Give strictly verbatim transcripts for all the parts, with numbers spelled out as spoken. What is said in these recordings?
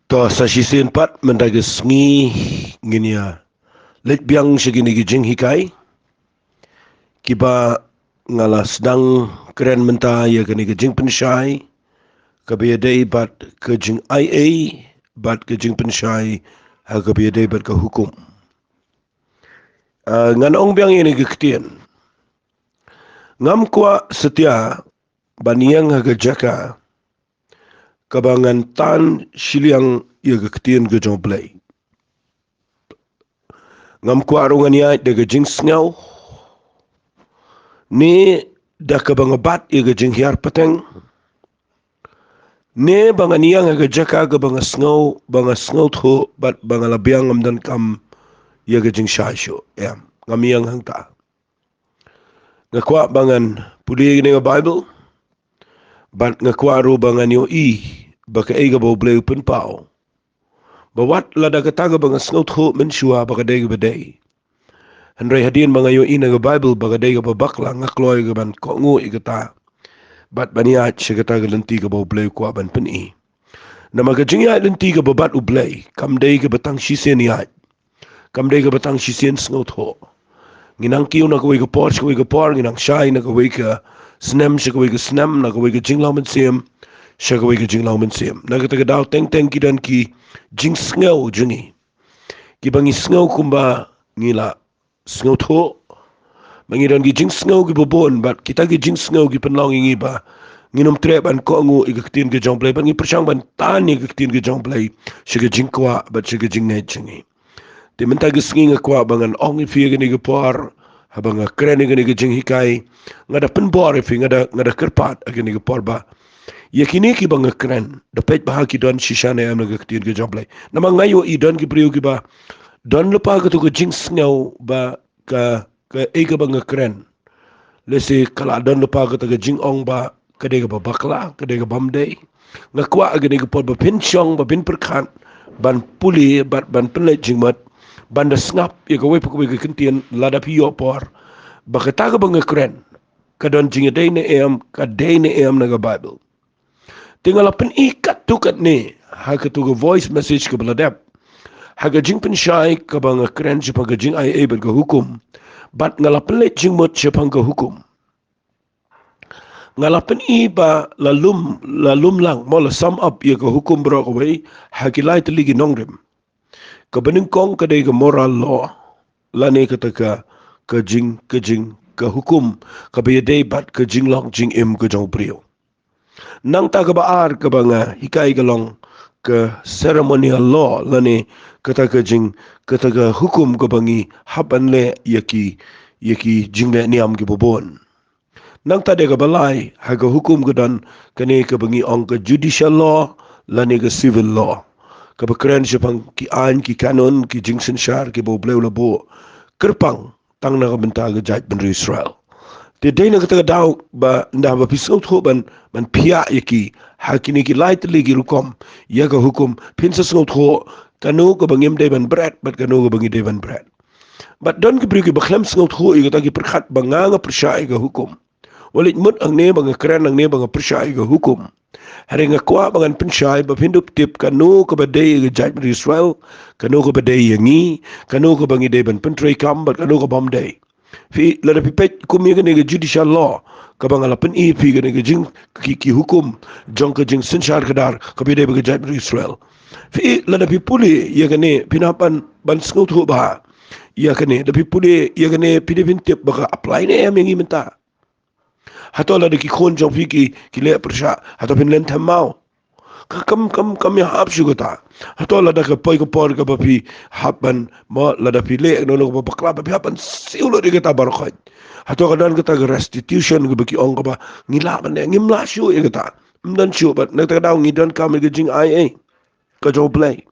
To, sa shisien pat mynta ka sngi ngin ïa leit biang sha kine ki jinghikai kiba nga la sdang kren mynta ïa kane ka jingpynshai kaba ïadei bad ka jingaiei bad ka jingpynshai ha kaba ïadei bad ka hukum. Ah, ngan ong biang ïa kane ka ktien. Ngam kwah satia ban ïeng ha ka jaka kaba ngan tan shiliang ïa ka ktien ka jong U Blei. Ngam kwah ruh ngan ïaid da ka jingsngew, ne da kaba nga bat ïa ka jinghiar pateng, ne ba ngan ïeng ha ka jaka kaba nga sngew, ba nga sngewthuh bad ba nga la biang ngam donkam ïa ka jingshai shuh. Em, ngam ïeng hangta. Nga kwah ba ngan pule ïa kane ka Baibl bad nga kwah ruh ba ngan ïohi ba kaei kaba U Blei u pynpaw, ba wat lada kata kaba nga sngewthuh mynshuwa ba ka dei kaba dei, hynrei hadien ba nga ïohi na ka Baibl ba ka dei kaba bakla, nga kloi ka ban kohnguh ïa kata bad ban ïaid sha kata ka lynti kaba U Blei u kwah ban pyni. Namar ka jingïaid lynti kaba bat U Blei kam dei kaba tang shisien ïaid, kam dei kaba tang shisien sngewthuh. Ngi nang kiew na kawei ka por sha kawei ka por, ngi nang shai na kawei ka snem sha kawei ka snem, na kawei ka jinglong mynsiem sha kawei ka jinglong mynsiem. Na kata ka daw teng teng ki don ki jingsngew jong ngi kiba ngi sngew kumba ngi la sngewthuh, ba ngi don ki jingsngew kiba bun, bad kita ki jingsngew ki pynlong ïa ngi ba ngin ym treh ban kohnguh ïa ka ktien ka jong U Blei, bad ngi pyrshang ban tan ïa ka ktien ka jong U Blei sha ka jingkwah bad sha ka jingngeit jong ngi. Te mynta ka sngi nga kwah ba ngan ong ïa phi ha kane ka por, haba nga kren ïa kane ka jinghikai, nga da pynbor ïa phi, nga da, nga da kyrpad ha kane ka por ba ïa kine kiba nga kren, da peit bha ki don shisha ne em na ka ktien ka jong U Blei. Namar nga ïohi don ki briew kiba don lypa kato ka jingsngew ba ka, kaei kaba nga kren, lehse ka la don lypa kata ka jingong ba ka dei kaba bakla, ka dei kaba ym dei. Nga kwah ha kane ka por ba phin shong, ba phin pyrkhat, ban pule bad ban pynleit jingmut, ban da sngap ïa kawei pa kawei ka kyntien lada phi ïoh por, ba kata kaba nga kren ka don jingïadei ne em, ka dei ne em na ka Baibl. Te nga la pyni katto katne ha kato ka voice message kaba la dep, ha ka jingpynshai kaba nga kren shaphang ka jingaiei bad ka hukum, bad nga la pynleit jingmut shaphang ka hukum. Nga la pyni ba la lum, la lum lang, mo, la sum up ïa ka hukum baroh kawei ha ki lai tylli ki nongrim. Kaba nyngkong ka dei ka moral law, lane kata ka, ka jing, ka jing, ka hukum kaba ïadei bad ka jinglong jingim ka jong u briew. Nangta kaba ar kaba nga hikai ka long ka ceremonial law, lane kata ka jing, kata ka hukum kaba ngi hap ban leh ïa ki, ïa ki jingleh niam kiba bun. Nangta de kaba lai ha ka hukum ka don kane kaba ngi ong ka judicial law lane ka civil law, kaba kren shaphang ki aiñ, ki kanun, ki jingsynshar kiba U Blei u la buh kyrpang tang na ka bynta ka jaitbynriew Israel. Te dei na kata ka daw ba ynda ba phi sngewthuh ban, ban phiah ïa ki ha kine ki lai tylli ki rukom ïa ka hukum, phin sa sngewthuh kano kaba ngim dei ban bret bad kano kaba ngi dei ban bret. Bad don ki briew kiba khlem sngewthuh ïa kata, ki pyrkhat ba nga nga pyrshah ïa ka hukum. Wat leit mut hangne ba nga kren hangne ba nga pyrshah ïa ka hukum. Hynrei nga kwah ba ngan pynshai ba phin dup tip kano kaba dei ïa ka jaitbynriew Israel, kano kaba dei ïa ngi, kano kaba ngi dei ban pyntreikam bad kano kaba ym dei. Phi, lada phi peit kum ïa kane ka judicial law kaba nga la pyni ïa phi, kane ka jing, ki, ki hukum jong ka jingsynshar khadar kaba ïadei bad ka jaitbynriew Israel. Phi, lada phi pule ïa kane phin hap ban, ban sngewthuh bha ïa kane. Da phi pule ïa kane phi dei phin tip ba ka apply ne em ïa ngi mynta. Hato lada ki khun jong phi ki, ki leh pyrshah, hato phin lynthem maw? Ka kam, kam, kam ïahap shuh kata. Hato lada ka poi ka por kaba phi hap ban, mo, lada phi leh kano kano kaba bakla ba phi hap ban siew lut ïa kata baroh khoit. Hato ka don kata ka restitution kaba ki ong kaba ngi lah ban leh, ngim lah shuh ïa kata. Ym don shuh, bad na kata ka daw ngi donkam ïa ka jingaiei ka jong U Blei.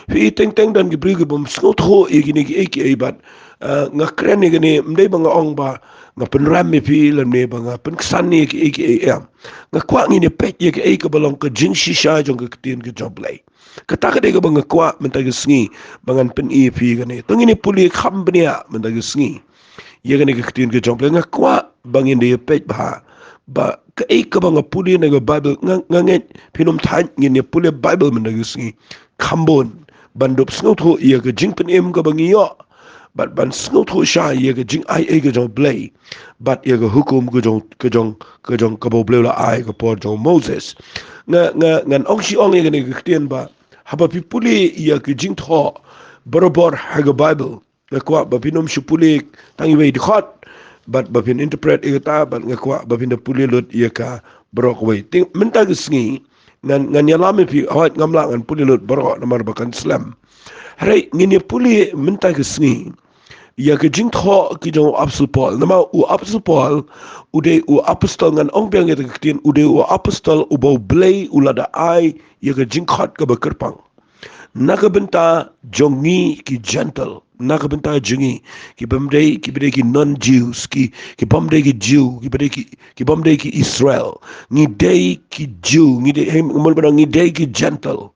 Phi, teng teng don ki briew kibym sngewthuh ïa kine kiei kiei bad, eh, nga kren ïa kane ym dei ba nga ong ba nga pynrem ïa phi lane ba nga pynksan ïa kiei kiei, em. Nga kwah ngin ïa peit ïa kiei kaba long ka jingshisha jong ka ktien ka jong U Blei. Kata ka dei kaba nga kwah mynta ka sngi ba ngan pyni ïa phi kane. To ngin ïa pule kham bniah mynta ka sngi ïa kane ka ktien ka jong U Blei. Nga kwah ba ngin da ïa peit bha ba kaei kaba nga pule na ka Bible, nga, nga ngeit phin ym thait ngin ïa pule Bible mynta ka sngi kham bun ban dup sngewthuh ïa ka jingpynim kaba ngi ïoh, bad ban sngewthuh shai ïa ka jingai ei ka jong U Blei, bad ïa ka hukum ka jong, ka jong, ka jong kaba U Blei u la ai ha ka por jong u Moses. Nga, nga, ngan ong shi ong ïa kane ka ktien ba haba phi pule ïa ka jingthoh barabor ha ka Bible, nga kwah ba phin ym shu pule tang iwei i dkhot bad ba phin interpret ïa kata, bad nga kwah ba phin da pule lut ïa ka baroh kawei. Te mynta ka sngi ngan, ngan ïalam ïa phi, hooid ngam lah ngan pule lut baroh namar ba kan slem. Hynrei ngin ïa pule mynta ka sngi ïa ka jingthoh ka jong u Apostol Paul. Namar u Apostol Paul u dei u apostol, ngan ong biang ïa kata ka ktien, u dei u apostol uba U Blei u la da ai ïa ka jingkhot kaba kyrpang na ka bynta jong ngi ki Gentile, na ka bynta jong ngi ki bym dei, ki bym dei ki non-Jews, ki, ki bym dei ki Jew, ki bym dei ki, ki bym dei ki Israel. Ngi dei ki Jew, ngi dei, hei, mul ba ngi dei ki Gentile.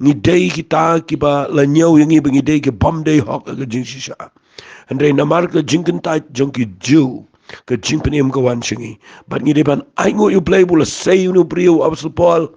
Ngi dei kita kiba la ñiew ïa ngi ba ngi dei ki bym dei hok ha ka jingshisha. Hynrei namar ka jingkyntait jong ki Jew, ka jingpynim ka wan sha ngi. Bad ngi dei ban ainguh ïa U Blei ba u la sei ïa une u briew u Apostol Paul,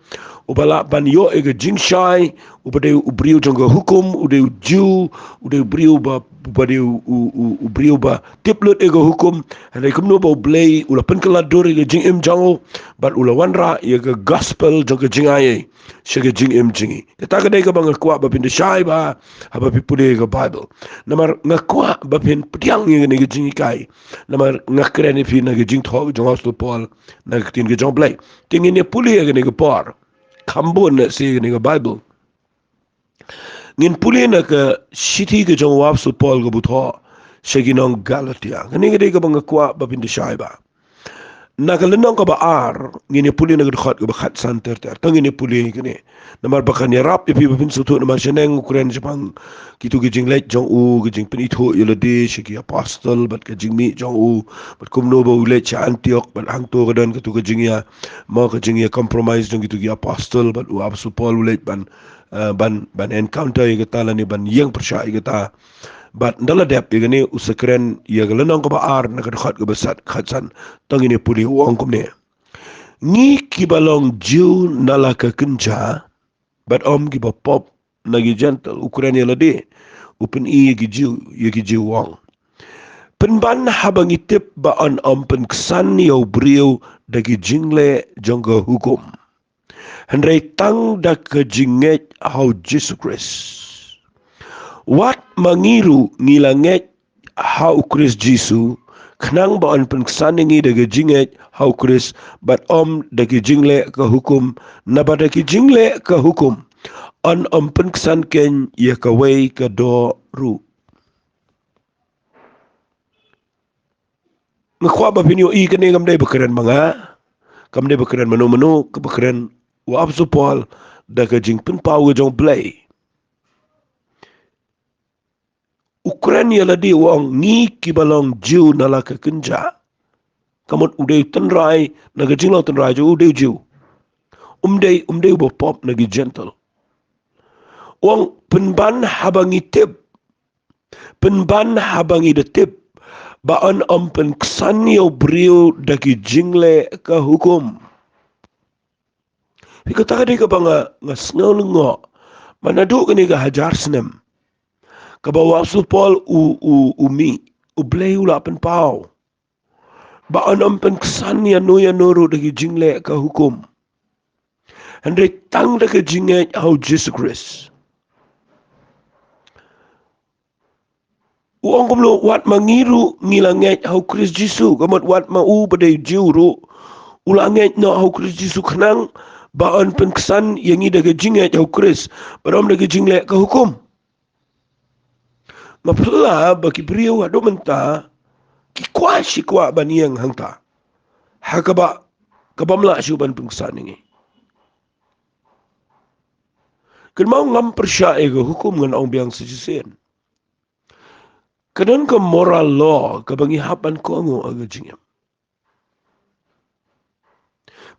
uba lah ban ïoh ïa ka jingshai, uba dei u briew jong ka hukum, u dei u Jew, u dei u briew ba, uba dei u, u, u, u briew ba tip lut ïa ka hukum. Hynrei kumno ba U Blei u la pynkylla dur ïa ka jingim jong u, bad u la wanrah ïa ka gospel jong ka jingai ei sha ka jingim jong ngi. Kata ka dei kaba nga kwah ba phin da shai bha haba phi pule ïa ka Bible. Namar nga kwah ba phin pdiang ïa kane ka jinghikai. Namar nga kren ïa phi na ka jingthoh jong u Apostol Paul na ka ktien ka jong U Blei. Te ngin ïa pule ïa kane ka por kham bun na shi ïa kane ka Bible. Ngin pule na ka shithi ka jong u Apostol Paul kaba u thoh sha ki nong Galatia. Kane ka dei kaba nga kwah ba phin da shai bha. Na ka lynnong kaba ar, ngin ïa pule na ka dkhot kaba khatsan ter ter. To ngin ïa pule kane. Namar ba kan ïarap ïa phi ba phin sngewthuh, namar shaneng u kren shaphang kito ki jingleit jong u, ki jingpynithuh ïa lade sha ki apostol, bad ka jingmih jong u, bad kumno ba u leit sha Antiok, bad hangto ka don kato ka jingïa, mo, ka jingïa compromise jong kito ki apostol, bad u Apostol Paul u leit ban, eh, ban, ban encounter ïa kata lane ban ïeng pyrshah ïa kata. Bad ynda la dep ïa kane, u sa kren ïa ka lynnong kaba ar na ka dkhot kaba sat, khatsan. To ngin ïa pule, u ong kumne. Ngi kiba long Jiw na la ka kynja, bad ym kiba pop na ki Jentil. U kren ïa lade, u pyni ïa ki Jiw, ïa ki Jiw, u ong. Pynban haba ngi tip ba yn ym pynksan ïa u briew da ki jingleh jong ka hukum, hynrei tang da ka jingngeit ha u Jisu Khrist. Wat ma ngi ruh ngi la ngeit ha u Khrist Jisu, khnang ba yn pynksan ïa ngi da ka jingngeit ha u Khrist, bad ym da ki jingleh ka hukum, naba da ki jingleh ka hukum yn ym pynksan keiñ ïa kawei ka doh ruh. Nga kwah ba phin ïohi kane kam dei ba kren ma nga, kam dei ba kren mano mano, kaba kren u Apostol Paul da ka jingpynpaw ka jong U Blei. U kren ïa lade, u ong ngi kiba long Jiw na la ka kynja. Ka mut u dei u tynrai, na ka jinglong tynrai jong u, u dei u Jiw. Um dei, um dei uba pop na ki Jentil. U ong pynban haba ngi tip, pynban haba ngi da tip ba yn ym pynksan ïa u briew da ki jingleh ka hukum. Phi, kata ka dei kaba nga, nga sngew lyngngoh. Ba naduh kane ka hajar snem, kaba u Apostol Paul u, u, u mih, U Blei u la pynpaw ba yn ym pynksan ïano ïano ruh da ki jingleh ka hukum, hynrei tang da ka jingngeit ha u Jisu Khrist. U ong kumno, wat ma ngi ruh ngi la ngeit ha u Khrist Jisu, ka mut wat ma u ba dei Jiw ruh u la ngeit noh ha u Khrist Jisu, khnang ba yn pynksan ïa ngi da ka jingngeit ha u Khrist, bad ym da ka jingleh ka hukum. Nga pyrshah ba ki briew haduh mynta ki kwah shi kwah ban ïeng hangta, ha kaba, ka bym lah shuh ban pynksan ïa ngi. Kynmaw, ngam pyrshah ïa ka hukum, ngan ong biang sa shisien. Ka don ka moral law kaba ngi hap ban kohnguh ha ka jingim.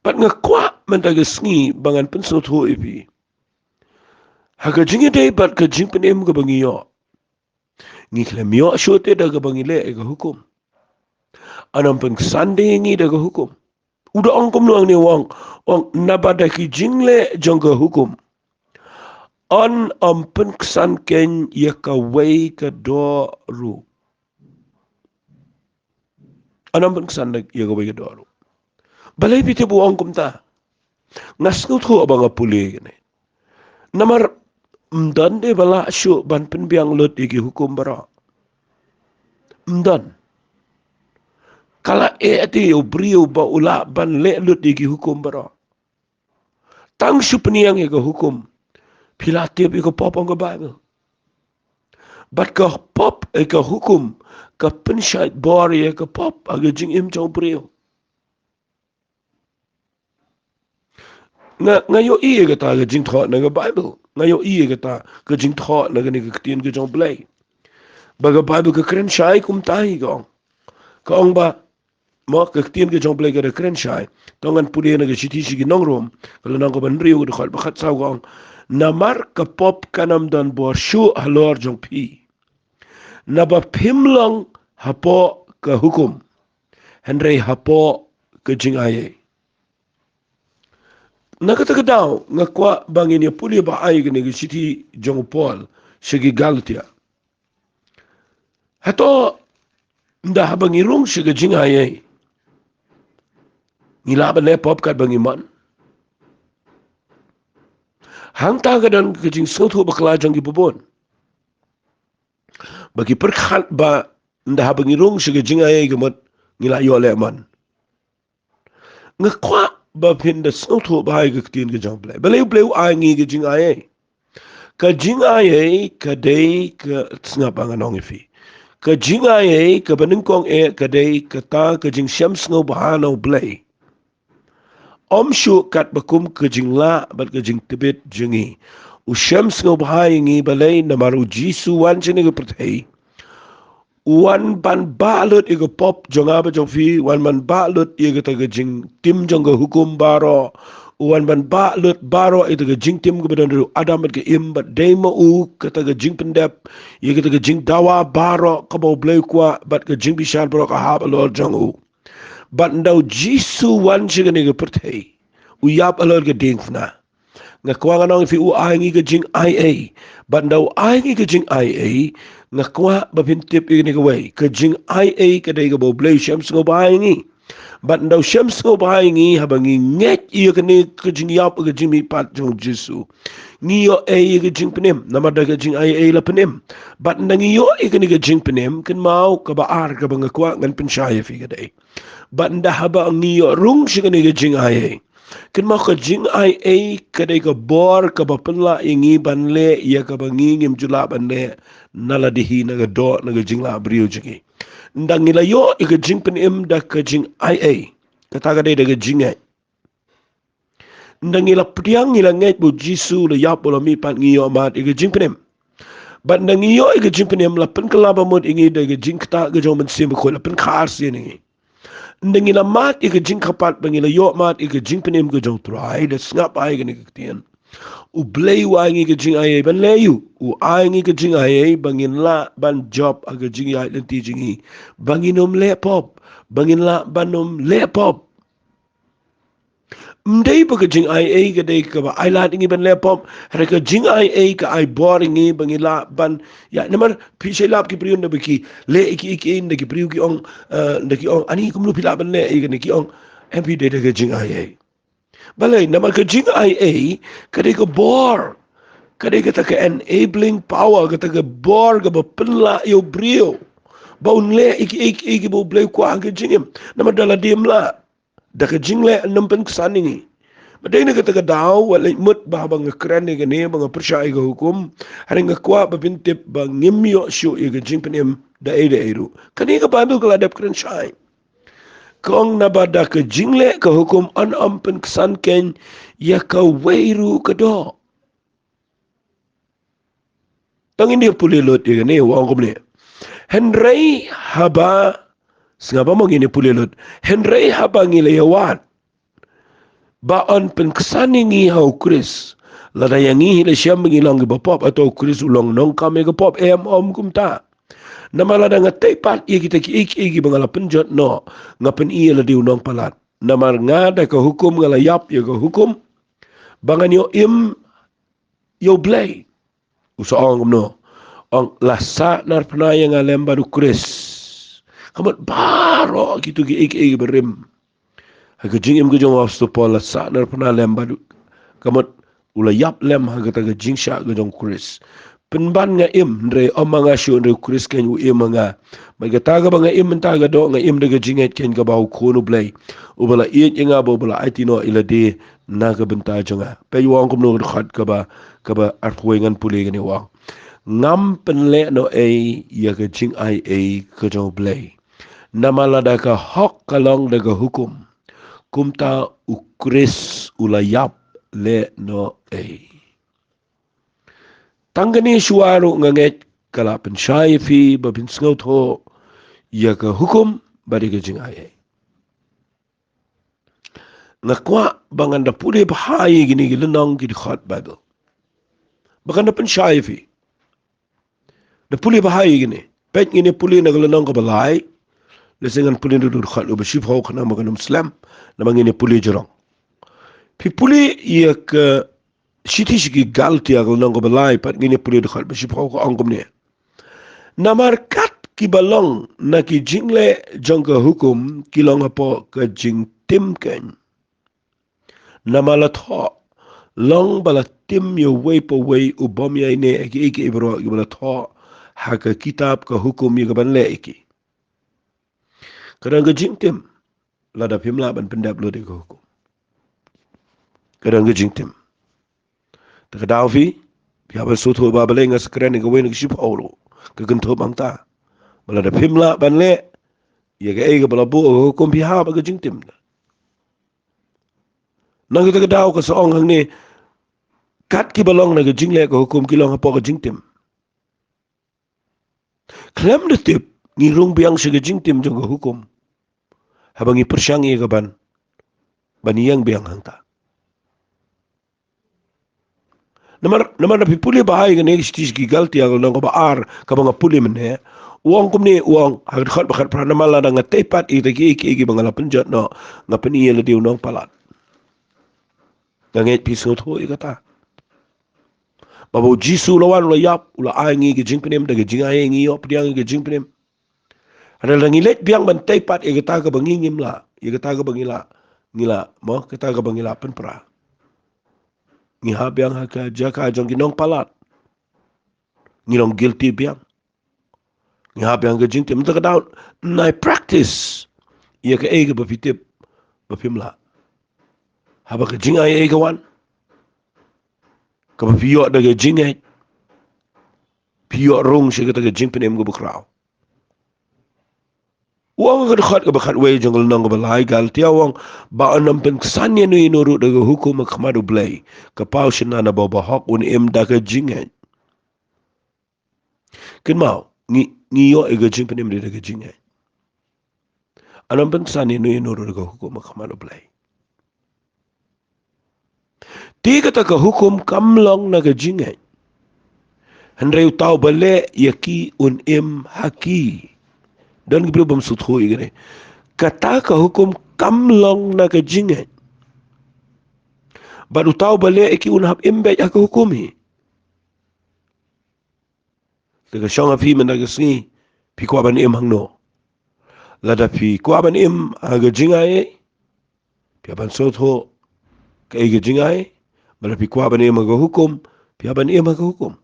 Bad nga kwah mynta ka sngi ba ngan pynsngewthuh ïa phi, ha ka jingïadei bad ka jingpynim kaba ngi ïoh, ngi khlem ïoh shuh te da kaba ngi leh ïa ka hukum. Yn ym pynksan de ïa ngi da ka hukum. U da ong kumno hangne, u ong, u ong naba da ki jingleh jong ka hukum, yn ym pynksan keiñ ïa kawei ka doh ruh. Yn ym pynksan ïa kawei ka doh ruh. Balei phi tip u ong kumta? Nga sngewthuh ba nga pule kane. Namar ym don de ba lah shuh ban pynbiang lut ïa ki hukum baroh. Ym don. Ka la eh te ïa u briew ba u lah ban leh lut ïa ki hukum baroh. Tang shu pynïeng ïa ka hukum, phi la tip ïa ka pop, ong ka Baibl. Bad ka pop, eh, ka hukum ka pynshait bor ïa ka pop ha ka jingim jong u briew. Nga, nga ïohi ïa kata ka jingthoh na ka Baibl. Nga ïohi ïa kata ka jingthoh na kane ka ktien ka jong u Blei. Ba ka Baibl ka kren shai kumta hi, ka ong. Ka ong ba, mo, ka ktien ka jong u Blei ka da kren shai. To ngan pule na ka shithi sha ki nong Rom, ka lynnong kaba hynriew, ka dkhot ba khatsaw, ka ong, namar ka pop kan ym don bor shuh halor jong phi, naba phim long hapoh ka hukum, hynrei hapoh ka jingaiei. Na kata ka daw nga kwah ba ngin ïa pule bha ïa kane ka shithi jong u Paul sha ki Galatia. Hato ynda haba ngi rung sha ka jingaiei, ngi lah ban leh pop katba ngi mon? Hangta ka don ka jingsngewthuh bakla jong ki bun. Ba ki pyrkhat ba ynda haba ngi rung sha ka jingaiei ka mut ngi lah ïoh lehmon. Nga kwah ba phin da sngewthuh bha ïa ka ktien ka jong u Blei. Balei u Blei u ai ngi ka jingaiei? Ka jingaiei ka dei ka, sngap, ngan ong ïa phi. Ka jingaiei kaba nyngkong eh ka dei kata ka jingshem sngewbha na u Blei. Ym shuh katba kum ka jinglah bad ka jingtbit jong ngi. U shem sngewbha ïa ngi, balei? Namar u Jisu wan sha kane ka pyrthei, u wan ban bah lut ïa ka pop jong nga bad jong phi, u wan ban bah lut ïa kata ka jingtim jong ka hukum baroh, u wan ban bah lut baroh ïa kata ka jingtim kaba don ruh Adam bad ka Im, bad dei ma u kata ka jingpyndep ïa kata ka jingdawa baroh kaba u Blei u kwah bad ka jingbishar baroh ka hap halor jong u. Bad ynda u Jisu wan sha kane ka pyrthei, u ïap halor ka diengphna. Nga kwah ngan ong ïa phi, u ai ngi ka jingaiei. Bad ynda u ai ngi ka jingaiei, nga kwah ba phin tip ïa kane kawei, ka jingaiei ka dei kaba u Blei u shem sngewbha ïa ngi. Bad ynda u shem sngewbha ïa ngi, haba ngi ngeit ïa kane ka jingïap, ka jingmihpat jong u Jisu, ngi ïoh ei ïa ka jingpynim, namar da ka jingaiei la pynim. Bad ynda ngi ïoh ïa kane ka jingpynim, kynmaw, kaba ar kaba nga kwah ngan pynshai ïa phi ka dei, bad ynda haba ngi ïoh rung sha kane ka jingaiei, kynmaw, ka jingaiei ka dei ka bor kaba pynlah ïa ngi ban leh ïa kaba ngi ngim ju lah ban leh na lade hi na ka doh, na ka jinglah briew jong ngi. Ynda ngi la ïoh ïa ka jingpynim da ka jingaiei, kata ka dei da ka jingngeit. Ynda ngi la pdiang, ngi la ngeit ba u Jisu u la ïap, u la mihpat, ngi ïoh mad ïa ka jingpynim. Bad ynda ngi ïoh ïa ka jingpynim, la pynkylla bamut ïa ngi da ka jingktah ka jong u Mynsiem Bakhuid, la pynkhar sien ïa ngi. Ynda ngi la mad ïa ka jingkyrpad, ba ngi la ïoh mad ïa ka jingpynim ka jong u Trai, da sngap ïa kane ka ktien, u Blei u ai ngi ka jingaiei ban leh ïa u. U ai ngi ka jingaiei ba ngin lah ban jop ha ka jingïaid lynti jong ngi, ba ngin ym leh pop, ba ngin lah ban ym leh pop. Ym dei ba ka jingaiei ka dei kaba ai lad ïa ngi ban leh pop, hynrei ka jingaiei ka ai bor ïa ngi ba ngi lah ban, ïa, namar phi shait lap ki briew, ynda ba ki leh ïa ki, ïa ki, ynda ki briew ki ong, eh, ynda ki ong, ani kumno phi lah ban leh ïa kane, ki ong, em, phi dei da ka jingaiei. Balei? Namar ka jingaiei ka dei ka bor, ka dei kata ka enabling power, kata ka bor kaba pynlah ïa u briew ba un leh ïa ki, ïa ki, ïa kiba u Blei u kwah ha ka jingim. Namar da lade ym lah, da ka jingleh yn ym pynksan ïa ngi. Bad dei na kata ka daw, wat leit mut ba haba nga kren ïa kane, ba nga pyrshah ïa ka hukum, hynrei nga kwah ba phin tip ba ngim ïoh shuh ïa ka jingpynim da ei da ei ruh. Kane ka Baibl ka la dep kren shai. Ka ong, naba da ka jingleh ka hukum yn ym pynksan keiñ ïa kawei ruh ka doh. To ngin ïa pule lut ïa kane, u ong kumne. Hynrei haba, sngap, mo, ngin ïa pule lut. Hynrei haba ngi la ïawad ba yn pynksan ïa ngi ha u Khrist, lada ïa ngi hi la shem ba ngi long kiba pop, hato u Khrist u long nongkam ïa ka pop? Em, ym kumta. Namar lada nga tei pat ïa kita kiei kiei kiba nga la pynjot noh, nga pyni ïa lade u nongpalat. Namar nga da ka hukum nga la ïap ïa ka hukum, ba ngan ïoh im ïa U Blei. U sa ong kumno? Ong, la sah narphna ïa nga lem bad U Khrist. Ka mut baroh kito kiei kiei kiba rim ha ka jingim ka jong u Apostol Paul, la sah narphna lem bad u, ka mut u la ïap lem ha kata ka jingshah ka jong U Khrist. Pynban nga im, hynrei ym ma nga shuh, hynrei U Khrist kein u im ha nga. Bad kata kaba nga im mynta ka doh, nga im da ka jingngeit kein kaba ha U Khun U Blei, uba la ïeit ïa nga bad uba la aiti noh ïa lade na ka bynta jong nga. Peit u ong kumno ka dkhot kaba, kaba arphew wei, ngan pule kane, u ong: Ngam pynlehnohei ïa ka jingai ei ka jong U Blei. Namar lada ka hok ka long da ka hukum, kumta U Khrist u la ïap lehnohei. Tang kane shuwa ruh nga ngeit ka la pynshai ïa phi ba phin sngewthuh ïa ka hukum bad ïa ka jingai ei. Nga kwah ba ngan da pule bha ïa kine ki lynnong ki dkhot Baibl, ba kan da pynshai ïa phi. Da pule bha ïa kine. Peit, ngin ïa pule na ka lynnong kaba lai. Lehse ngan pule na ka dkhot kaba shiphew khnang ba kan ym slem, namar ngin ïa pule jrong. Phi pule ïa ka shithi sha ki Galtia ka lynnong kaba lai pat, ngin ïa pule dkhot ba shiphew, ka ong kumne: Namar kat kiba long na ki jingleh jong ka hukum ki long hapoh ka jingtim kein. Namar la thoh, long ba la tim ïa uwei pa uwei u bym ïaineh ha kiei kiei baroh kiba la thoh ha ka kitab ka hukum ïa ka ban leh ïa ki. Ka don ka jingtim lada phim lah ban pyndep lut ïa ka hukum. Ka don ka jingtim. Te ka daw phi, phi hap ban sngewthuh ba balei nga sa kren ïa kawei na ka shiphew ruh, ka kynthup hangta. Ba lada phim lah ban leh ïa kaei kaba la buh ha ka hukum, phi hap ha ka jingtim. Na kata ka daw ka sa ong hangne, kat kiba long na ka jingleh ka hukum ki long hapoh ka jingtim. Khlem da tip ngi rung biang sha ka jingtim jong ka hukum haba ngi pyrshang ïa ka ban, ban ïeng biang hangta. Namar, namar da phi pule bha ïa kane ka shithi sha ki Galtia ka lynnong kaba ar kaba nga pule mynne, u ong kumne, u ong ha ka dkhot ba khatphra: Namar lada nga tei pat ïa kita kiei kiei kiba nga la pynjot noh, nga pyni ïa lade u nongpalat. Nga ngeit phi sngewthuh ïa kata. Ba haba U Jisu u la wan, u la ïap, u la ai ngi ka jingpynim, da ka jingai ei ngi ïoh pdiang ïa ka jingpynim. Hynrei lada ngi leit biang ban tei pat ïa kata kaba ngi ngim lah, ïa kata kaba ngi lah, ngi lah, mo, kata kaba ngi lah pynpra, ngi hap biang ha ka jaka jong ki nongpalat. Ngi long guilty biang. Ngi hap biang ka jingtim. Te ka daw, nai practice ïa kaei kaba phi tip ba phim lah. Haba ka jingai ei ka wan, kaba phi ïoh da ka jingngeit, phi ïoh rung sha kata ka jingpynim kaba khraw. U ong ha ka dkhot kaba khatwei jong ka lynnong kaba lai Galtia, u ong ba un ym pynksan ïano ïano ruh da ka hukum ha khmat U Blei, ka paw shynna na uba hok un im da ka jingngeit. Kynmaw, ngi, ngi ïoh ïa ka jingpynim da ka jingngeit. Un ym pynksan ïano ïano ruh da ka hukum ha khmat U Blei. Te kata ka hukum kam long na ka jingngeit. Hynrei uta uba leh ïa ki un im ha ki. Don ki briew bym sngewthuh ïa kane. Kata ka hukum kam long na ka jingngeit. Bad uta uba leh ïa ki un hap im beit ha ka hukum hi. Te ka shong ha phi mynta ka sngi, phi kwah ban im hangno? Lada phi kwah ban im ha ka jingai ei, phi hap ban sngewthuh kaei ka jingai ei. Bad lada phi kwah ban im ha ka hukum, phi hap ban im ha ka hukum.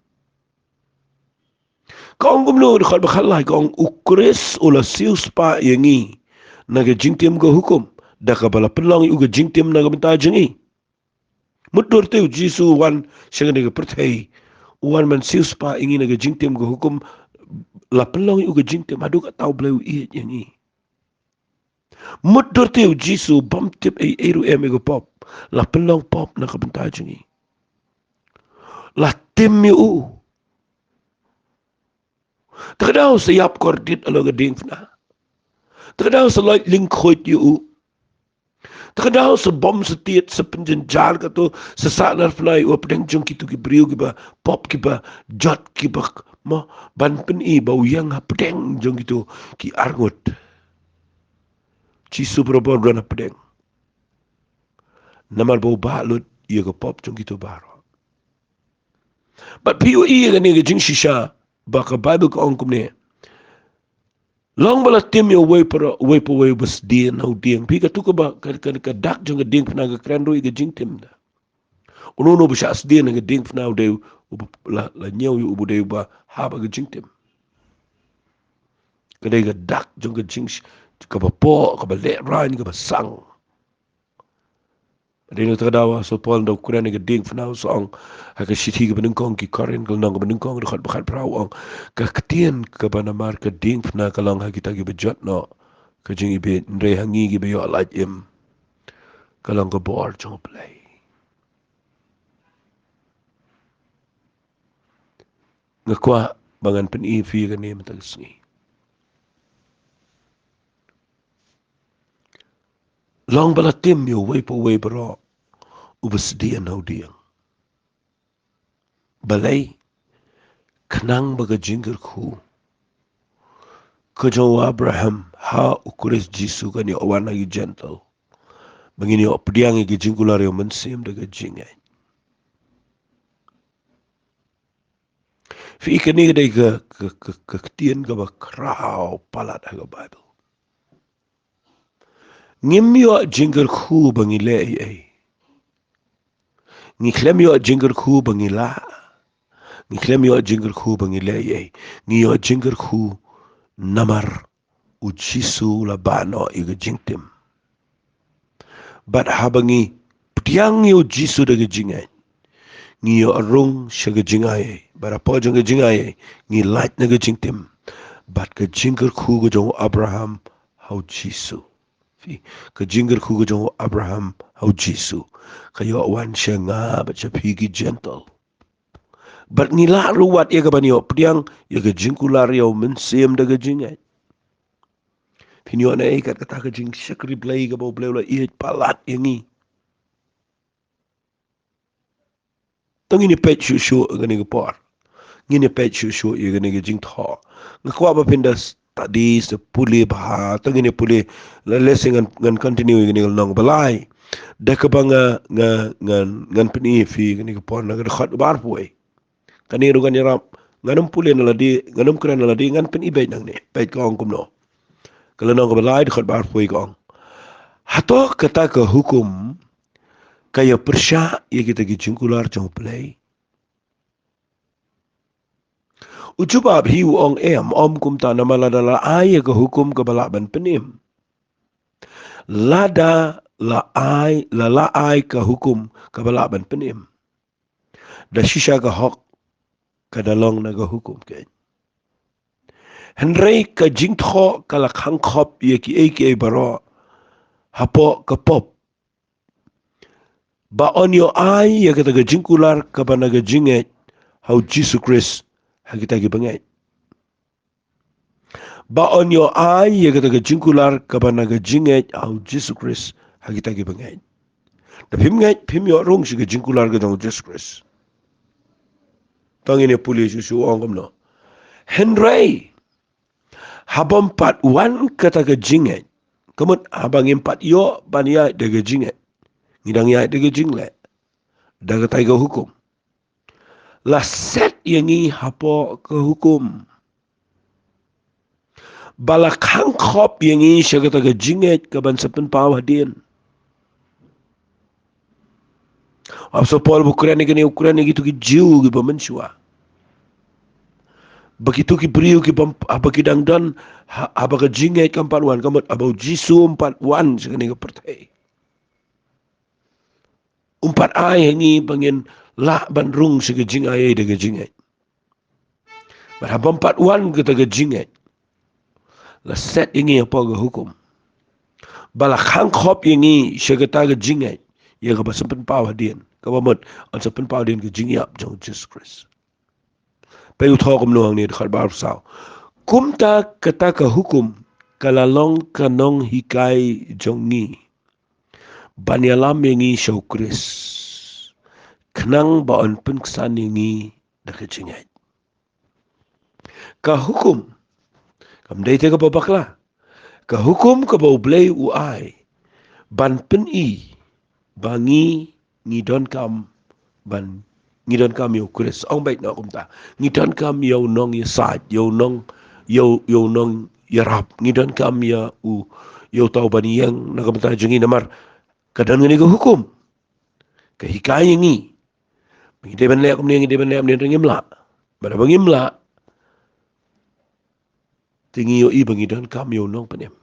Ka ong kumno, dkhot ba khatlai, ka ong: U Khrist u la siewspah ïa ngi na ka jingtim ka hukum, da kaba la pynlong ïa u ka jingtim na ka bynta jong ngi. Mutdur te U Jisu u wan sha kane ka pyrthei, u wan ban siewspah ïa ngi na ka jingtim ka hukum, la pynlong ïa u ka jingtim, haduh katta U Blei u ïeit ïa ngi. Mutdur te U Jisu bym tip ei ei ruh em ïa ka pop, la pynlong pop na ka bynta jong ngi. La tim ïa u. Te ka daw sa ïap kordit halor ka diengphna. Te ka daw sa loit lyngkhuid ïa u. Te ka daw sa bom sa tied sa pynjynjar kato, sa sah narphna ïa u hapdeng jong kito ki briew kiba pop, kiba jot, kiba, mo, ban pyni ba u ïeng hapdeng jong kito ki arngut. Jisu barabor u don hapdeng. Namar ba u bah lut ïa ka pop jong kito baroh. Bad phi ïohi ïa kane ka jingshisha, ba ka Baibl ka ong kumne. Long ba la tim ïa uwei pa, uwei pa uwei uba sdien ha u dieng. Phi, kato kaba, ka, ka, ka dak jong ka diengphna ka kren ruh ïa ka jingtim da. Uno uno uba shah sdien ha ka diengphna u dei uba la, la ñiew ïa u, uba dei uba hap ha ka jingtim. Ka dei ka dak jong ka jing, kaba pop, kaba lehraiñ, kaba sang. Dei na kata ka daw u Apostol Paul u kren ïa ka diengphna, u ong ha ka shithi kaba nyngkong ki Korinth, ka lynnong kaba nyngkong, dkhot ba khatphra, u ong, ka ktien kaba namar ka diengphna ka long ha kita kiba jot noh ka jingibit, hynrei ha ngi kiba ïoh lait im ka long ka bor jong U Blei. Nga kwah ba ngan pyni ïa phi kane mynta ka sngi. Long ba la tim ïa uwei pa uwei baroh uba sdien ha u dieng. Balei? Khnang ba ka jingkyrkhu ka jong u Abraham ha U Khrist Jisu kan ïoh wan ha ki Jentil, ba ngin ïoh pdiang ïa ki jingkular ïa U Mynsiem da ka jingngeit. Phi, kane ka dei ka, ka, ka, ka ktien kaba khraw palat ha ka Baibl. Ngim ïoh jingkyrkhu ba ngi leh ei ei. Ngi khlem ïoh jingkyrkhu ba ngi lah. Ngi khlem ïoh jingkyrkhu ba ngi leh ei ei. Ngi ïoh jingkyrkhu namar U Jisu u la bah noh ïa ka jingtim. Bad haba ngi pdiang ïa U Jisu da ka jingngeit, ngi ïoh rung sha ka jingaiei. Bad hapoh jong ka jingaiei, ngi lait na ka jingtim. Bad ka jingkyrkhu ka jong u Abraham ha U Jisu. Phi, ka jingkyrkhu ka jong u Abraham ha U Jisu ka ïoh wan sha nga bad sha phi ki Jentil. Bad ngi lah ruh wat ïa kaban ïoh pdiang ïa ka jingkular ïa U Mynsiem da ka jingngeit. Phin ïoh na ei kat kata ka jingshakri Blei kaba U Blei u la ïeit palat ïa ngi. To ngin ïa peit shuh shuh ïa kane ka por. Ngin ïa peit shuh shuh ïa kane ka jingthoh. Nga kwah ba phin da study, sa pule bha. To ngin ïa pule. Lada lehse ngan, ngan continue ïa kane ka lynnong ba lai. Da kaba nga, nga, ngan, ngan pyni ïa phi ïa kane ka por na ka dkhot ba arphew wei. Kane ruh ngan ïarap. Ngan ym pule na lade, ngan ym kren na lade, ngan pyni beit nangne. Peit ka ong kumno. Ka lynnong kaba lai, dkhot ba arphew wei, ka ong: Hato kata ka hukum ka ïa pyrshah ïa kita ki jingkular jong U Blei? U jubab hi, u ong: Em, ym kumta, namar lada la ai ïa ka hukum kaba lah ban pynim. Lada la ai, la la ai ka hukum kaba lah ban pynim, da shisha ka hok ka da long na ka hukum keiñ. Hynrei ka jingthoh ka la khang khop ïa kiei kiei baroh hapoh ka pop, ba yn ïoh ai ïa kata ka jingkular kaba na ka jingngeit ha U Jisu Khrist ha kita ki bangeit. Ba yn ïoh ai ïa kata ka jingkular kaba na ka jingngeit ha U Jisu Khrist ha kita ki bangeit. Da phim ngeit, phim ïoh rung sha ka jingkular ka jong U Jisu Khrist. To ngin ïa pule shuh shuh, u ong kumno. Hynrei haba ym pat wan kata ka jingngeit, ka mut haba ngim pat ïoh ban ïaid da ka jingngeit, ngi dang ïaid da ka jingleh, da katai ka hukum, la set ïa ngi hapoh ka hukum, ba la khang khop ïa ngi sha kata ka jingngeit kaban sa pynpaw hadien. U Apostol Paul ba u kren ïa kane, u kren ïa kito ki Jiw kiba mynshuwa, ba kito ki briew kiba, haba ki dang don, ha, haba ka jingngeit kam pat wan, ka mut haba U Jisu um pat wan sha kane ka pyrthei, um pat ai ha ngi ba ngin lah ban rung sha ka jingaiei da ka jingngeit. Bad haba ym pat wan kata ka jingngeit, la set ïa ngi hapoh ka hukum, ba la khang khop ïa ngi sha kata ka jingngeit, ïa kaba sa pynpaw hadien, kaba mut yn sa pynpaw hadien ka jingïap jong U Jisu Khrist. Peit u thoh kumno hangne, dkhot ba arphew saw: Kumta kata ka hukum ka la long ka nonghikai jong ngi, ban ïalam ïa ngi sha U Khrist, khnang ba yn pynksan ïa ngi da ka jingngeit. Ka hukum kam dei te kaba bakla. Ka hukum kaba U Blei u ai ban pyni ba ngi, ngi donkam ban, ngi donkam ïa u Khrist. Ong beit noh kumta. Ngi donkam ïa u nongïasaid, ïa u nong, ïa u, ïa u nongïarap. Ngi donkam ïa u, ïa uta uban ïeng na ka bynta jong ngi namar ka don kane ka hukum ka hikai ïa ngi ba ngi dei ban leh kumne, ngi dei ban leh kumne, hynrei ngim lah. Bad haba ngim lah, te ngi ïohi ba ngi donkam ïa u Nongpynim.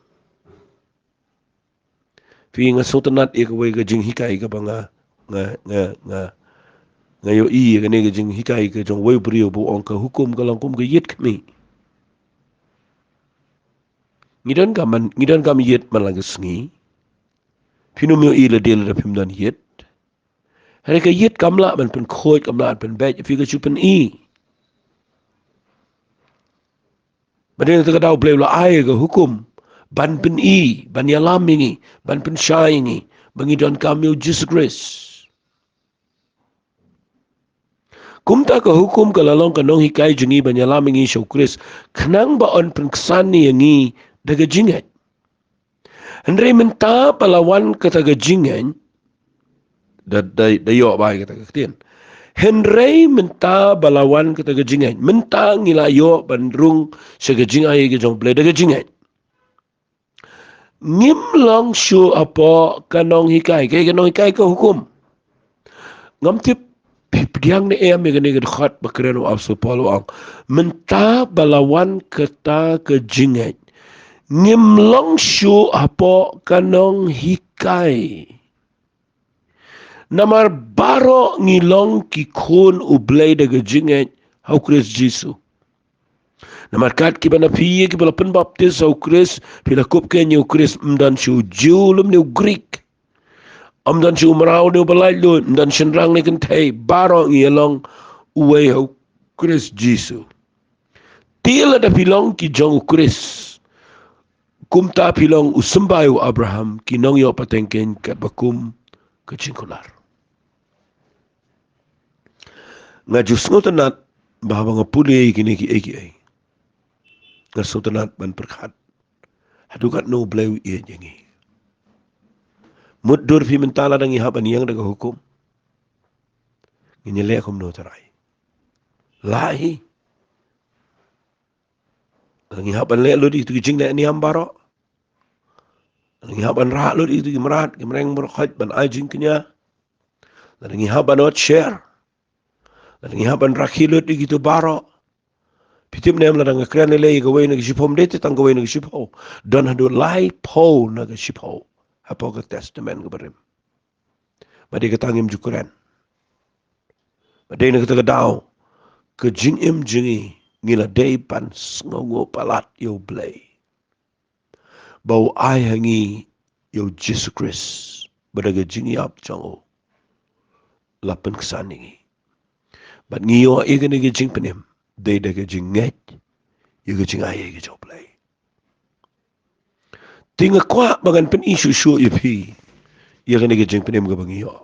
Phi, nga sngewtynnat ïa kawei ka jinghikai kaba nga, nga, nga, nga, nga ïohi ïa kane ka jinghikai ka jong uwei u briew ba u ong ka hukum ka long kum ka ïit khmih. Ngi donkam man, ngi donkam ïit man la ka sngi. Phin ym ïohi lade lada phim don ïit. Hynrei ka ïit kam lah ban pynkhuid, kam lah ban pynbeit ïa phi, ka shu pyni. Bad dei na kata ka daw U Blei u la ai ka hukum ban pyni, ban ïalam ïa ngi, ban pynshai ïa ngi ba ngi donkam ïa u Jisu Khrist. Kumta ka hukum ka la long ka nonghikai jong ngi ban ïalam ïa ngi sha u Khrist, khnang ba un pynksan ïa ngi da ka jingngeit. Hynrei mynta ba la wan kata ka jingngeit, da, da, da ïoh bai kata ka ktien. Hynrei mynta ba la wan kata ka jingngeit, mynta ngi la ïoh ban rung sha ka jingai ka jong U Blei da ka jingngeit. Ngim long shuh hapoh ka nonghikai, kaei ka nonghikai? Ka hukum. Ngam tip phi pdiang ne em ïa kane ka dkhot ba kren u Apostol Paul, u ong, mynta ba la wan kata ka jingngeit, ngim long shuh hapoh ka nonghikai. Namar baroh ngi long ki khun U Blei da ka jingngeit ha u Khrist Jisu. Namar kat kiba na phi, kiba la pynbaptis ha u Khrist, phi la kup keiñ ïa u Khrist, ym don shuh u Jiw lymne u Grik, ym don shuh u mraw ne uba laitluid, ym don shynrang ne kynthei, baroh ngi ïa long uwei ha u Khrist Jisu. Te lada phi long ki jong u Khrist, kumta phi long u symbai u Abraham, ki nongïoh pateng keiñ katba kum ka jingkular. Nga ju sngewtynnat ba haba nga pule ïa kine kiei kiei, nga sngewtynnat ban pyrkhat haduh katno U Blei u ïeit ïa ngi. Mutdur phi mynta lada ngi hap ban ïeng da ka hukum, ngin ïaleh kumno, trai? Lah hi. Lada ngi hap ban leh lut ïa kito ki jingleh niam baroh, lada ngi hap ban rah lut ïa kito ki mrad ki mreng baroh khoit ban ai jingkñia, lada ngi hap ban ot sher, lada ngi hap ban rakhe lut ïa kito baroh. Phi tip ne em, lada nga kren lei lei ïa kawei na ka shiphew, ym dei tang kawei na ka shiphew, don haduh laiphew na ka shiphew hapoh ka Testament kaba Rim. Bad dei kata ngim ju kren. Bad dei na kata ka daw ka jingim jong ngi, ngi la dei ban sngewnguh palat ïa U Blei ba u ai ha ngi ïa u Jisu Khrist, ba da ka jingïap jong u la pynksan ïa ngi. Bad ngi ïoh ïa kane ka jingpynim dei da ka jingngeit ïa ka jingai ïa ka jong U Blei. Te nga kwah ba ngan pyni shuh shuh ïa phi ïa kane ka jingpynim kaba ngi ïoh.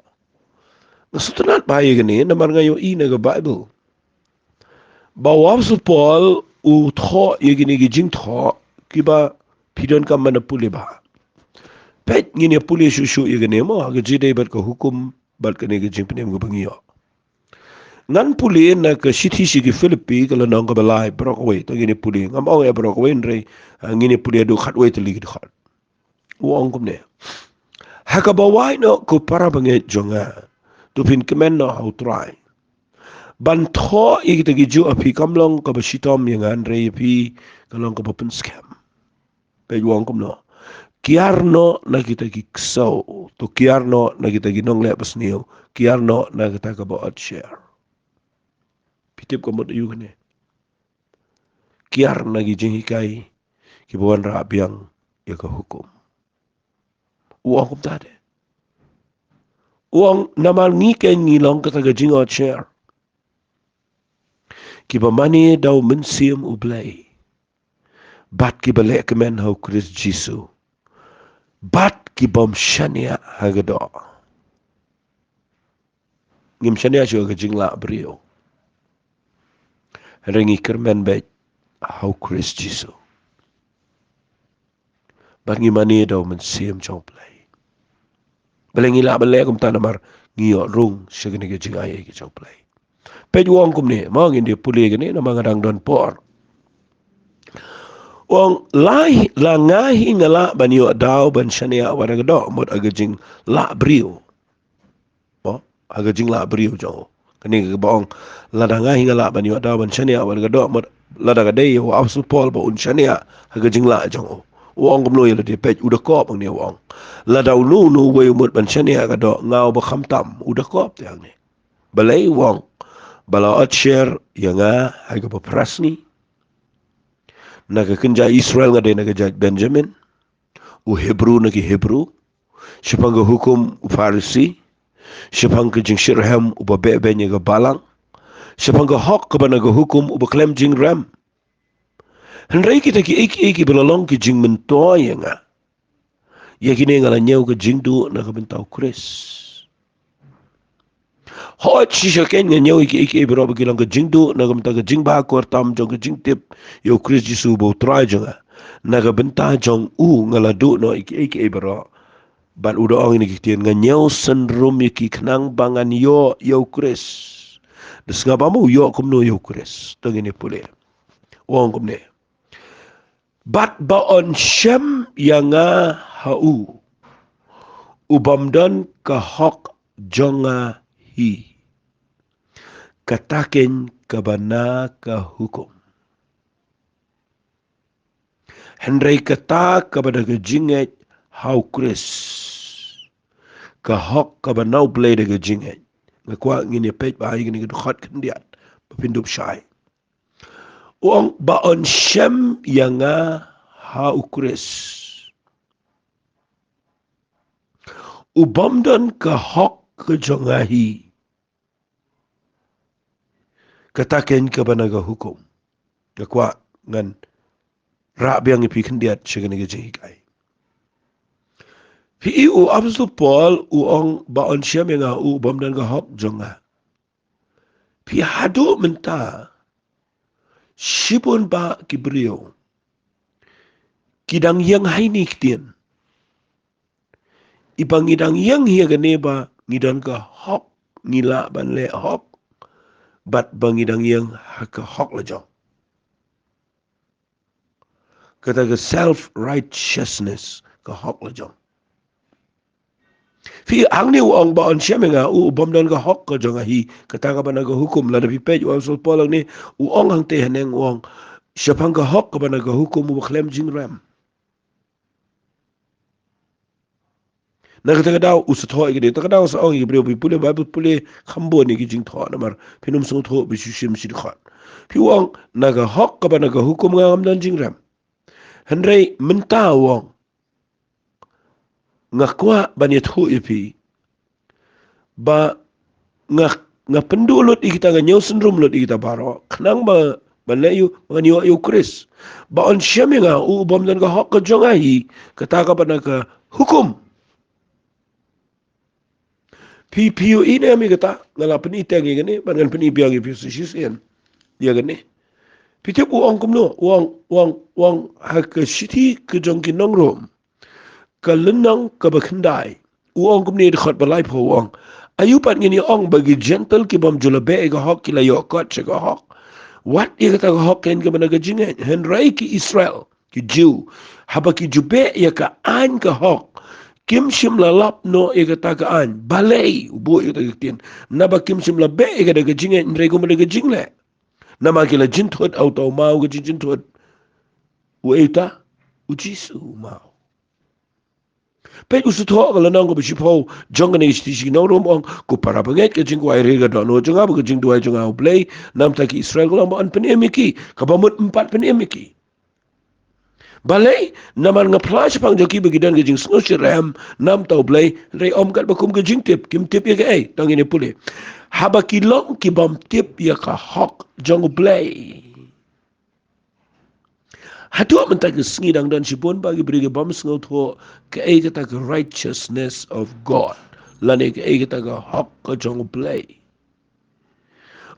Nga sngewtynnat bha ïa kane namar nga ïohi na ka Baibl ba u Apostol Paul u thoh ïa kine ki jingthoh kiba phi donkam ban da pule bha. Peit, ngin ïa pule shuh shuh ïa kane mo, ha ka jingïadei bad ka hukum bad kane ka jingpynim kaba ngi ïoh. Ngan pule na ka shithi sha ki Philippi, ka lynnong kaba lai, baroh kawei. To ngin ïa pule, ngam ong ïa baroh kawei, hynrei, ah, ngin ïa pule haduh khatwei tylli ki dkhot. U ong kumne: Ha kaba wai noh, ko para bangeit jong nga, to phin kmen noh ha U Trai. Ban thoh ïa kita kijuh ha phi kam long kaba shitom ïa nga, hynrei ïa phi ka long kaba pynskhem. Peit u ong kumno: Kiar noh na kita ki ksew, to kiar noh na kita ki nongleh basniew, kiar noh na kita kaba ot sher. Phi tip ka mut aïu kane? Kiar na ki jinghikai kiba wanrah biang ïa ka hukum. U ong kumta de. U ong namar ngi keiñ ngi long kata ka jingot sher, kiba mane da u Mynsiem U Blei, bad kiba leh kmen ha u Khrist Jisu, bad kibym shaniah ha ka doh. Ngim shaniah shuh ha ka jinglah briew, hynrei ngi kyrmen beit ha u Khrist Jisu, bad ngi mane da u Mynsiem jong U Blei. Balei ngi lah ban leh kumta? Namar ngi ïoh rung sha kane ka jingai ei ka jong U Blei. Peit u ong kumne, mo, ngin ïa pule kane namar nga dang don por. U ong, la hi, la nga hi nga lah ban ïoh daw ban shaniah wat da ka doh mut ha ka jinglah briew. Mo, ha ka jinglah briew jong u. Kane kaba ong, lada nga hi nga lah ban ïoh daw ban shaniah wat da ka doh mut, lada ka dei ïa u Apostol Paul ba un shaniah ha ka jinglah jong u, u ong kumno ïa lade? Peit, u da kop hangne, u ong, lada uno uno uwei u mut ban shaniah ka doh, nga uba khamtam, u da kop te hangne. Balei? U ong, ba la ot sher ïa nga ha kaba phra sngi na ka kynja Israel, nga dei na ka jaid Benjamin, u Hebru na ki Hebru, shaphang ka hukum u Pharisi, shaphang ka jingshitrhem uba beh beiñ ïa ka balang, shaphang ka hok kaba na ka hukum uba khlem jingrem. Hynrei kita kiei kiei kiba la long ki jingmyntoi ïa nga, ïa kine nga la ñiew ka jingduh na ka bynta u Khrist. Hooid, shisha kein nga ñiew ïa kiei kiei baroh ba ki long ka jingduh na ka bynta ka jingbakor tam jong ka jingtip ïa u Khrist Jisu uba u Trai jong nga. Na ka bynta jong u nga la duh noh ïa kiei kiei baroh. Bad u da ong ïa kine ki ktien, nga ñiew synrum ïa ki khnang ba ngan ïoh ïa u Khrist. Da sngap ba mo, u ïoh kumno ïa u Khrist? To ngin ïa pule. U ong kumne, bad ba yn shem ïa nga ha u, u bym don ka hok jong nga hi, kata kein kaba na ka hukum. Hynrei kata kaba na ka jingngeit ha u Khrist, ka hok kaba na u Blei da ka jingngeit. Nga kwah ngin ïa peit bha ïa kane ka dkhot khyndiat ba phin dup shai. U ong, ba yn shem ïa nga ha u Khrist, u bym don ka hok ka jong nga hi, kata kein kaba na ka hukum. Nga kwah ngan rah biang ïa phi khyndiat sha kane ka jinghikai. Phi i, u Apostol Paul u ong, ba yn shem ïa nga ha u, u bym don ka hok jong nga. Phi, haduh mynta shibun bah ki briew ki dang ïeng ha ine i ktien. I ba ngi dang ïeng hi ha kane ba ngi don ka hok, ngi lah ban leh hok, bad ba ngi dang ïeng ha ka hok la jong. Kata ka self righteousness, ka hok la jong. Phi, hangne u ong, ba yn shem ïa nga ha u, u bym don ka hok ka jong nga hi, kata kaba na ka hukum. Lada phi peit u Apostol Paul hangne, u ong hangtei haneng, u ong, shaphang ka hok kaba na ka hukum uba khlem jingrem. Na kata ka daw u sa thoh ïa kane, kata ka daw u sa ong ïa ki briew, phi pule Baibl, pule kham bun ïa ki jingthoh namar phin ym sngewthuh ba shu shim shi dkhot. Phi, u ong, na ka hok kaba na ka hukum nga ngam don jingrem. Hynrei mynta, u ong, nga kwah ban ïathuh ïa phi ba nga, nga pynduh lut ïa kita, nga ñiew synrum lut ïa kita baroh khnang ba, ban leh ïa u, ba ngan ïoh ïa u Khrist. Ba yn shem ïa nga ha u, u bym don ka hok ka jong nga hi, kata kaba na ka hukum. Phi, phi ïohi ne em ïa kata? Nga la pyni teng ïa kane, bad ngan pyni biang ïa phi sa shisien ïa kane. Phi tip u ong kumno? U ong, u ong, u ong ha ka shithi ka jong ki nong Rom, ka lynnong kaba khyndai, u ong kumne, dkhot ba laiphew, u ong, aïu pat ngin ïa ong ba ki Jentil ki bym ju la beh ïa ka hok ki la ïoh kot sha ka hok? Wat ïa kata ka hok kein kaba na ka jingngeit. Hynrei ki Israel, ki Jiw, haba ki ju beh ïa ka aiñ ka hok, kim shym la lap noh ïa kata ka aiñ. Balei? U buh ïa kata ka ktien, naba kim shym la beh ïa kata ka jingngeit, hynrei kumba da ka jingleh. Namar ki la jynthut ha uta u maw ka jingjynthut. Uei uta? U Jisu u maw. Peit u sngewthuh ka lynnong kaba shiphew jong kane ka shithi sha ki nong Rom, ong, ko para bangeit, ka jingkwah ri ka dohnud jong nga bad ka jingduwai jong nga ha U Blei na ka bynta ki Israel, ka long ba yn pynim ïa ki, kaba mut ym pat pynim ïa ki. Balei? Namar nga phla shaphang jong ki ba ki don ka jingsngewshitrhem na ka bynta U Blei, hynrei ym katba kum ka jingtip, kim tip ïa kaei. To ngin ïa pule. Haba ki long ki bym tip ïa ka hok jong U Blei. Haduh mynta ka sngi dang don shibun bah ki briew ki bym sngewthuh kaei kata ka righteousness of God, lane kaei kata ka hok ka jong U Blei.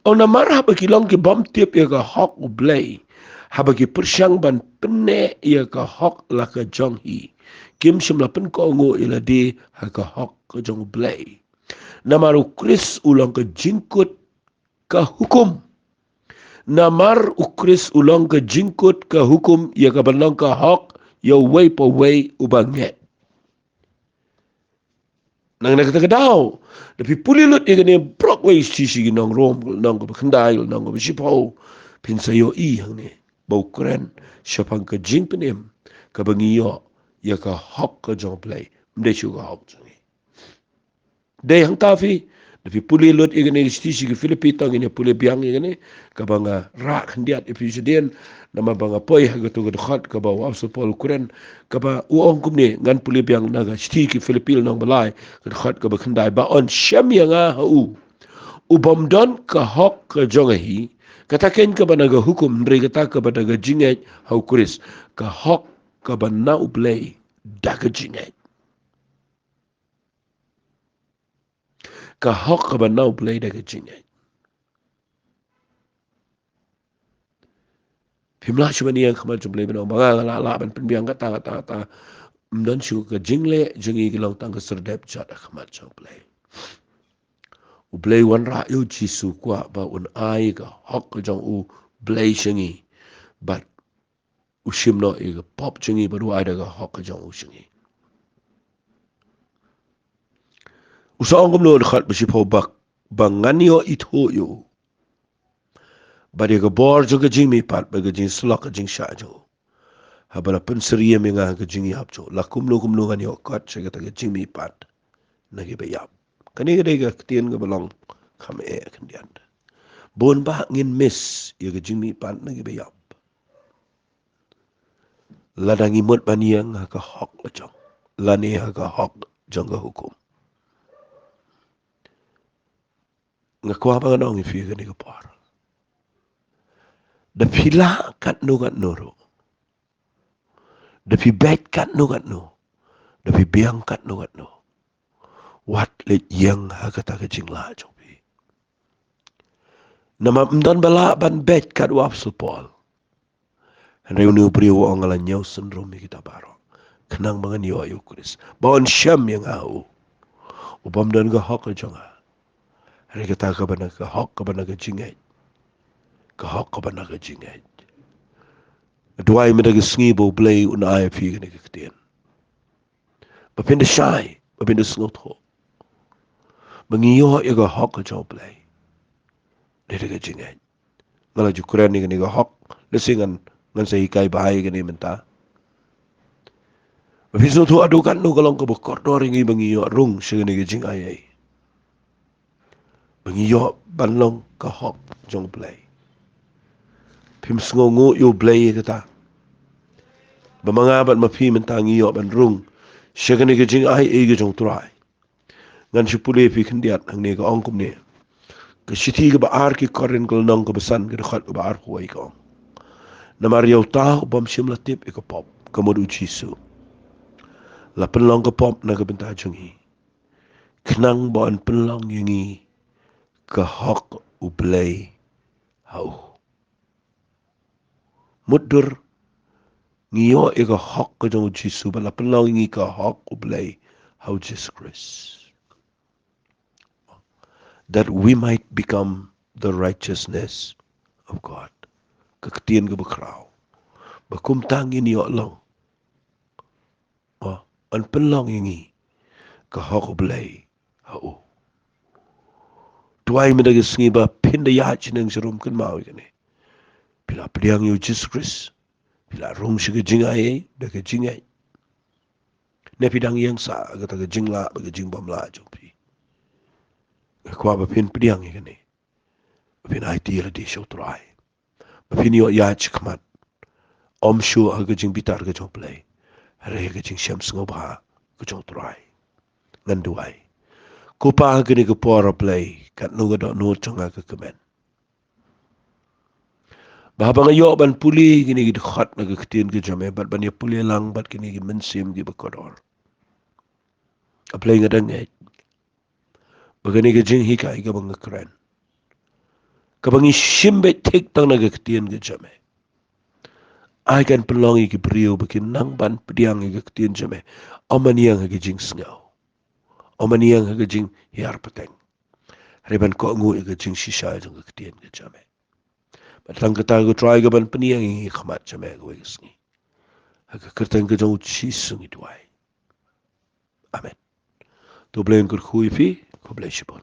Ong, namar haba ki long ki bym tip ïa ka hok U Blei, haba ki pyrshang ban pynneh ïa ka hok la ka jong hi, Kim shym la pynkohnguh ïa lade ha ka hok ka jong U Blei. Namar U Khrist u long ka jingkut ka hukum. Namar U Khrist u long ka jingkut ka hukum ïa ka ban long ka hok ïa uwei pa uwei uba ngeit. Nang na kata ka daw, da phi pule lut ïa kane baroh wei shithi sha ki nong Rom, nong kaba khyndai, nong kaba shiphew, phin sa ïohi hangne ba u kren shaphang ka jingpynim kaba ngi ïoh ïa ka hok ka jong U Blei, ym dei shuh ka hok jong ngi. Dei hangta phi, da phi pule lut ïa kane ka shithi sha ki Philippi, tang ngin ïa pule biang ïa kane, kaba nga rah khyndiat ïa phi shadien, namar ba nga poi ha kato ka dkhot kaba u Apostol Paul u kren, kaba u ong kumne, ngan pule biang na ka shithi ki Philippi lynnong ba lai, ka dkhot kaba khyndai, ba yn shem ïa nga ha u, u bym don ka hok ka jong nga hi, kata keiñ kaba na ka hukum, hynrei kata kaba na ka jingngeit ha U Khrist, ka hok kaba na U Blei da ka jingngeit. Ka hok kaba na U Blei da ka jingngeit. Phim lah shuh ban ïeng ha khmat jong U Blei ban ong ba nga lah lah ban pynbiang kata kata kata. Ym don shuh, ka jingleh jong ngi ki long tang ka syrdet jot ha khmat jong U Blei. U Blei u wanrah ïa u Jisu, kwah ba un ai ka hok ka jong U Blei sha ngi. Bad u shim noh ïa ka pop jong ngi bad u ai da ka hok ka jong u sha ngi. U sa ong kumno ha dkhot ba shiphew, ba, ba ngan ïoh ithuh ïa u, bad ïa ka bor jong ka jingmihpat bad ka jingsyllok ka jingshah jong u, haba la pynsyriem ïa nga ha ka jingïap jong u. La kumno kumno ngan ïoh kot sha kata ka jingmihpat na kiba ïap. Kane ka dei ka ktien kaba long kham eh khyndiat. Bun bah ngin miss ïa ka jingmihpat na kiba ïap lada ngi mut ban ïeng ha ka hok ka jong, lane ha ka hok jong ka hukum. Nga kwah ba ngan ong ïa phi kane ka por, da phi lah katno katno ruh, da phi beit katno katno, da phi biang katno katno, wat leit ïeng ha kata ka jinglah jong phi. Namar ym don ba lah ban beit kat u Apostol Paul. Hynrei une u briew u ong, nga la ñiew synrum ïa kita baroh khnang ba ngan ïoh ïa u Khrist, ba un shem ïa nga ha u, u bym don ka hok ka jong nga, hynrei kata kaba na ka hok kaba na ka jingngeit. Ka hok kaba na ka jingngeit. Duwai mynta ka sngi ba U Blei un ai ïa phi kane ka ktien, ba phin da shai, ba phin da sngewthuh, ba ngi ïoh ïa ka hok ka jong U Blei. Dei da ka jingngeit. Nga la ju kren ïa kane ka hok, lehse ngan, ngan sa hikai bha ïa kane mynta. Ba phin sngewthuh haduh katno ka long kaba kordor ïa ngi ba ngi ïoh rung sha kane ka jingai ei, ba ngi ïoh ban long ka hok jong U Blei. Phim sngewnguh ïa U Blei ïa kata, ba ma nga bad ma phi mynta ngi ïoh ban rung sha kane ka jingai ei ka jong U Trai. Ngan shu pule ïa phi khyndiat hangne, ka ong kumne. Ka shithi kaba ar ki Korinth, ka lynnong kaba san, ka dkhot kaba arphew wei, ka ong: Namar ïa uta u bym shym la tip ïa ka pop, ka mut u Jisu, la pynlong ka pop na ka bynta jong ngi, khnang ba yn pynlong ïa ngi ka hok U Blei ha u. Mutdur ngi ïoh ïa ka hok ka jong u Jisu, ba la pynlong ïa ngi ka hok U Blei ha u Jisu Khrist, that we might become the righteousness of God. Ka ktien kaba khraw, ba kumta ngin ïoh long, oh, yn pynlong ïa ngi ka hok U Blei ha u. Duwai mynta ka sngi ba phin da ïaid sha neng sha rum, kynmaw ïa kane. Phi la pdiang ïa u Jisu Khrist, phi la rung sha ka jingai ei da ka jingngeit, ne phi dang ïeng sah ha kata ka jinglah bad ka jingbymlah jong phi? Nga kwah ba phin pdiang ïa kane, ba phin aiti ïa lade sha U Trai, ba phin ïoh ïaid shakhmat, ym shuh ha ka jingbitar ka jong U Blei, hynrei ha ka jingshem sngewbha ka jong U Trai. Ngan duwai. Ko Pa, ha kane ka por, A Blei, katno ka dohnud jong nga ka kmen, ba haba nga ïoh ban pule kine ki dkhot na ka ktien ka jong me, bad ban ïa pule lang bad kine ki mynsiem kiba kordor, A Blei, nga da ngeit ba kane ka jinghikai kaba nga kren, kaba ngi shim beit thik tang na ka ktien ka jong me, Ai kan pynlong ïa ki briew ba kin nang ban pdiang ïa ka ktien jong me. Ym ban ïeng ha ka jingsngew. Ym ban ïeng ha ka jinghiar pateng. Hynrei ban kohnguh ïa ka jingshisha jong ka ktien ka jong me. Bad tang kata ko Trai ka ban pynïeng ïa ngi ha khmat jong me ha kawei ka sngi. Ha ka kyrteng ka jong U Jisu ngi duwai. Amen. To U Blei un kyrkhu ïa phi, khublei shibun.